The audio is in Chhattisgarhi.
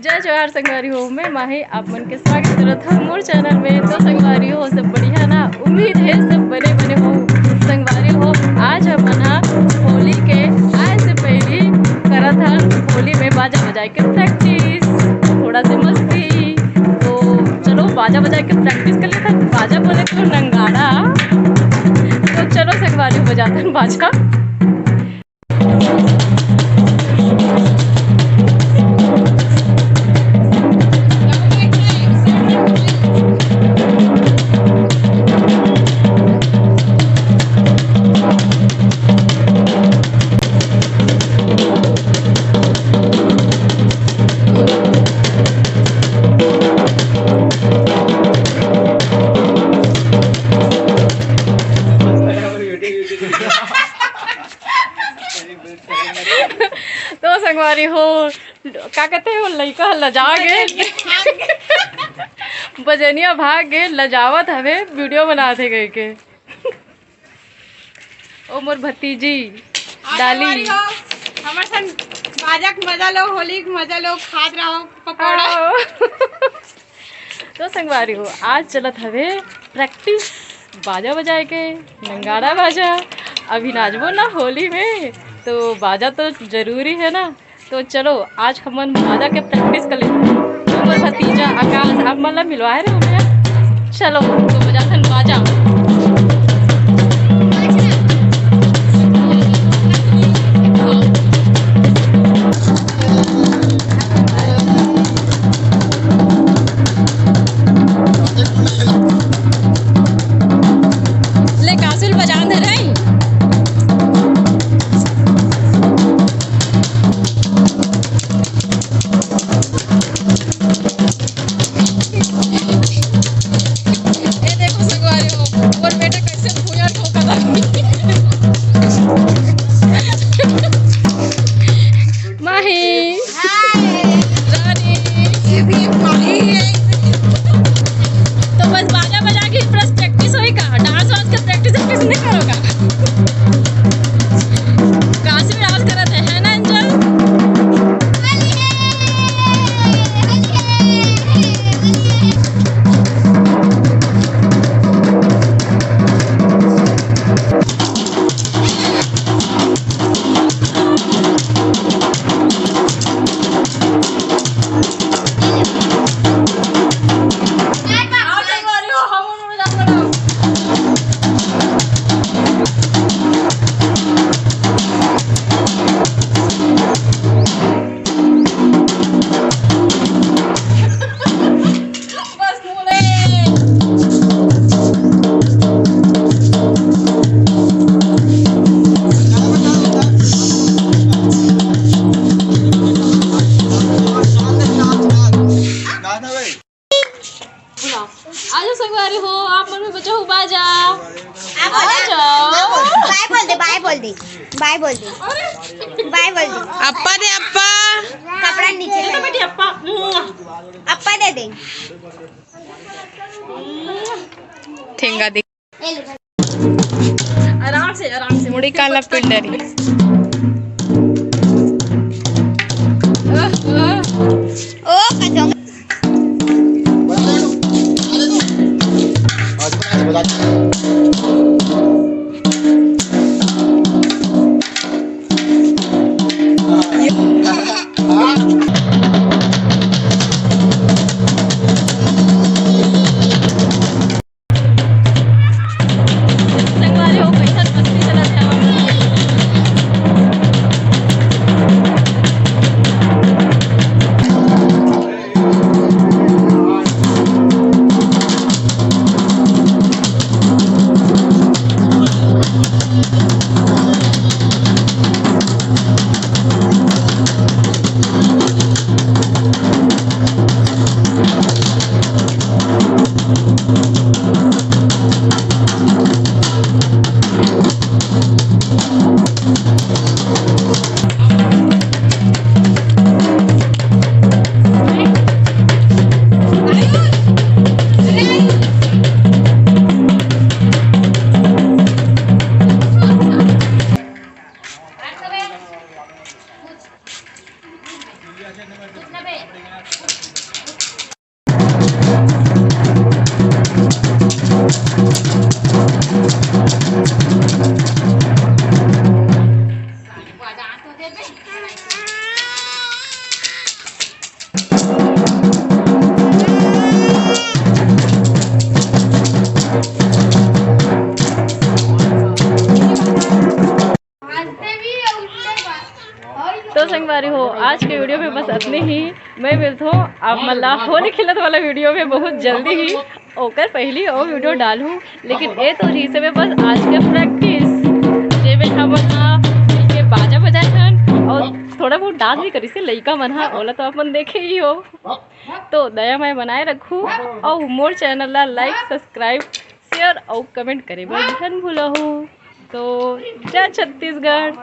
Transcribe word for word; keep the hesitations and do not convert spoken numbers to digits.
जय जोहार संगवारी हो, मैं माही आप मन के स्वागत करत हूँ मोर चैनल में। तो संगवारी हो, सब बढ़िया ना? उम्मीद है सब बने बने हो। संगवारी हो, आज हमन ह होली के आए से पहली करत हन होली में बाजा बजाए के प्रैक्टिस, थोड़ा से मस्ती। तो चलो बाजा बजाए के प्रैक्टिस कर लेथन। बाजा बोले तो नंगाड़ा। तो चलो संगवारी हो, बजाथन बाजा। तो संगवारी हो, का कहते हो, लइका लजा गे, बजनिया भाग गे, लजावत हवे, वीडियो बनात हे कहिके। ओ मोर भतीजी डाली। संगवारी हो, हमर संग बाजा के मजा लो, होली के मजा लो, खात रहो पकौड़ा। आओ। तो संगवारी हो, आज चलत हवे प्रैक्टिस बाजा बजाए के, नंगाड़ा बाजा। अभी नाचबो ना होली में, तो बाजा तो जरूरी है ना। तो चलो आज हमन बाजा के प्रैक्टिस कर लेथन। हमर भतीजा आकाश आप मन ला मिलवाए रहे हो भैया। चलो तो बजाथन बाजा। ले कासिल बजान दे रही। ये देखो संगवारी हो, मोर बेटा कैसे भुइयां ठोकत हे। माही। हाय। रानी। ये भी एक माही है। तो बस बाजा बजा के बस प्रैक्टिस होई का? डांस वांस के प्रैक्टिस वैक्टिस नहीं करो का? काशी में डांस करत है, है ना एंजल? बुलाओ। आ जाओ संगवारी हो, आप मन में बचा हो बाजा। आ जाओ। बाय बोल दे, बाय बोल दे, बाय बोल दे, बाय बोल दे। अप्पा दे अप्पा। कपड़ा नीचे कर। बेटी अप्पा। अप्पा दे दे। ठेंगा दे। आराम से, आराम से। मुड़ी काला पिंडरी। ओ, ओ। ओ, कचौंग। संगवारी हो, कैसन मस्ती चलत हे हमर। तो संगवारी हो, आज के वीडियो में बस अतने ही। मैं मिलत हूँ आप मन ला होली खेलत वाला वीडियो में बहुत जल्दी ही। ओकर पहली और वीडियो डालूँ, लेकिन ए तो रहिसे में बस आज के प्रैक्टिस, जेमे हमन हा मिलके बाजा बजाए हन और थोड़ा बहुत डांस भी करिसे लइका मन हा, ओला तो अपन देखे ही हो। तो दया मया बनाए रखू और मोर चैनल ला लाइक, सब्सक्राइब, शेयर और कमेंट करे बर झन भूलहू। तो जय छत्तीसगढ़।